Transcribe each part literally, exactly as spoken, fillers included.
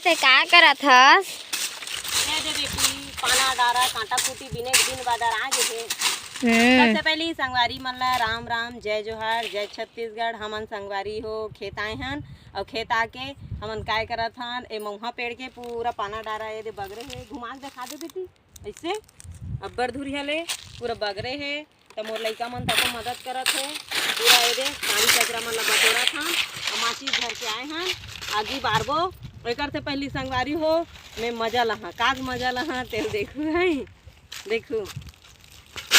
ते का करत हस? ये दे बेटी, पाना डारा, कांटा खूटी बिने के दिन बादर आ गे हे। हम्म। सबसे पहली संगवारी मन ला राम राम, जय जोहार, जय छत्तीसगढ़। हमन संगवारी हो खेत आए हन, अउ खेत आके हमन काय करत हन, ए मउहा पेड़ के पूरा पाना डारा ये दे बगरे हे, घुमा के दिखा दे बेटी। ऐसे अब्बड़ धुरिहा ले पूरा बगरे हे, त मोर लइका मन तको मदद करत हे। पूरा एदे काड़ी कचरा मन ल बटोरत हन, अउ माचिस धर के आए हन, आगी बारबो। एकर से पहली संगवारी हो, मैं मजा लहा, काग मजा लहा, तेल देखू है, देखू।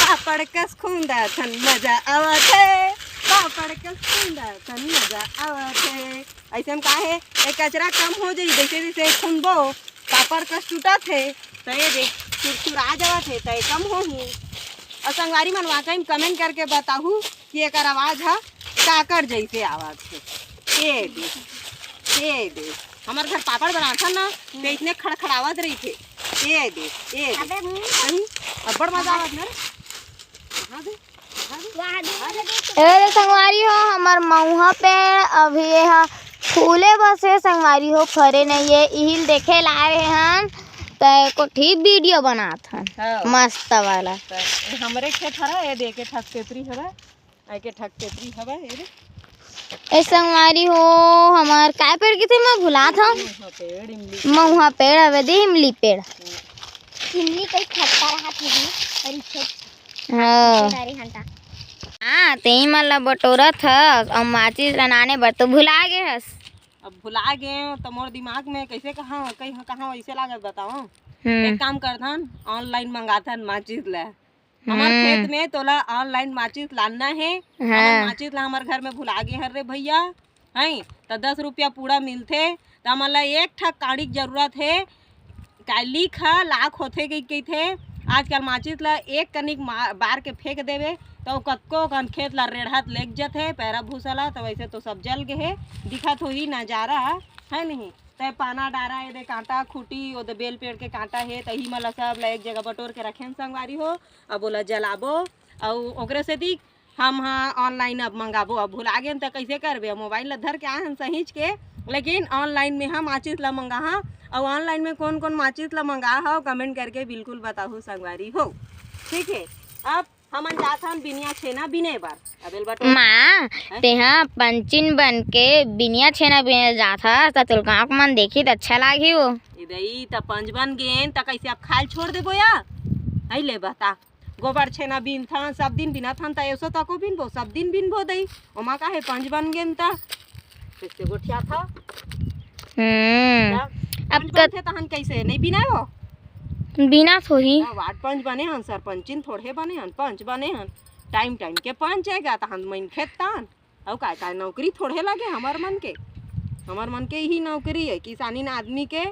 पापड़ कस खूंदा थन मजा आवत हे, पापड़ कस खूंदा थन मजा आवत हे। ऐसे में का हे, ए कचरा कम हो जाई, जैसे जैसे खूंदबो, पापड़ कस टूटत हे, त ये देख, चुरचुरा जावत हे, त ये कम होही। अउ संगवारी मन वाकई में comment करके बताहू कि एकर आवाज ह काकर जैसे आवत हे। ये देख, ये देख, हमर घर पापड़ बनाथन ना, ते इतने खड़खड़ावत रहिथे। ये देख, ये देख, अबे, हम्म। सही, अब्बड़ मजा आवत ना रे। हाँ दे। ए रे संगवारी हो, हमर मउहा पेड़ अभी ये ह फूले बस हे संगवारी हो, फरे नहीं हे, इहिल देखे ला आए हन, त एको ठी video बनात हन। हाँ। मस्त वाला। त ए हमरे खेत हरा, ए देखे ठक तेतरी हरा, आए के ठक तेतरी हवा, ए रे। ए संगवारी हो, हमर काय पेड़ किथे मैं भुलात हव। मउहा पेड़, इमली। मउहा पेड़ हवे दे, इमली पेड़। इमली कई खट्टा रहत हे, अउ इच्छे हाँ। अरे हंटा। हाँ, तेही मन ला बटोरत हस अउ माचिस ला नाने बर तो भुला गे हस। अब भुला गे त मोर दिमाग में कैसे कहा, कहीं कहा ऐसे लागत बताओ। हम्म। एक काम करथन, online मंगाथन माचिस ला। हमर हम्म। खेत में तोला online माचिस लानना हे। हाँ। हमर माचिस ला हमर घर में भुला गे हर रे भैया। हैं, त दस रुपया पूरा मिलथे, त हमन ला एक ठक काड़ी के जरूरत हे। काली खा लाख होथे कहि कहिथे। आजकल माचिस ला एक कनिक मा-, बार के फेंक देवे, त ओ कतको कन खेत ला रेड़हत लेग जथे, पैरा भूसा ला, त वैसे तो सब जल गे हे, दिखत होही नजारा, है नहीं? तै पाना डारा, एदे कांटा खूटी, ओदे बेल पेड़ के कांटा हे, त इही मन ला सब ला एक जगह बटोर के रखेन संगवारी हो, अब ओला जलाबो, अउ ओकरे सेती हम ह online अब मंगाबो, अब भुला गेन त कइसे करबे? अब mobile ल धर के आए हन सहींच के, लेकिन online में हम माचिस ल मंगाहा। अउ online में कोन कोन माचिस ल मंगाहा, comment करके बिल्कुल बताहू संगवारी हो। ठीक हे, अब हमन जात हन बिनिया छेना बिने बर। अबेल बटोर। माँ, हैं? तेहा पंचिन बन के बिनिया छेना बिने जात हस, त तोर गाँव के मन देखी त अच्छा लागही वो। ए दई, त पंच बन गेन त कइसे अब खाल छोड़ देबो या? हई ले बता। गोबर छेना बीनथन, सब दिन बीनथन, त एसो तको बीनबो, सब दिन बीनबो दई। ओमा काहे पंच बन गेन त? कइसे गोठियाथव? हम्म। त अब पंच कत- बनथे तहन कइसे? नइ बीनाय वो? बीनात होही। त वार्ड पंच बने हन, सरपंचिन थोड़े बने हन, पंच बने हन। Time time के पंच आय गा, तहन मनखे तान। अउ काय काय नौकरी थोड़े लगे हमर मन के। हमर मन के इही नौकरी हे, किसानिन आदमी के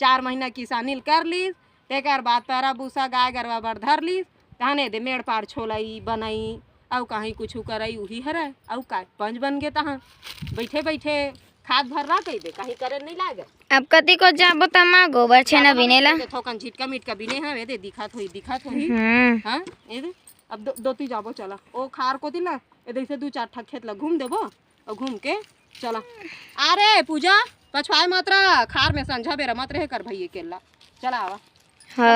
चार महीना किसानी ल कर लीस, तेकर बाद पैरा भूसा गाय गरवा बर धर लीस, तहन एदे मेड़ पाड़ छोलई, बनई, अउ कहीं कुछु करई, उही हरय। अउ काय, पंच बन गे तहां, बइठे बइठे खात भर रह कहि दे, कहीं करे नइ लागे। अब कति को जाबो त माँ गोबर छेना बिने ला। एदे थोकन झिटका मिटका बिने हवे, एदे दिखत होही, दिखत होही। हम्म। हाँ, एदे, अब दो, दोती जाबो चला, ओ खार कोती ला, एदे से दू चार ठा खेत ला घूम देबो, अउ घूम के चला। अरे पूजा, पछवाय मत रह, खार में संझा बेरा मत रहे कर भई अकेल्ला। चला आवा। हाँ।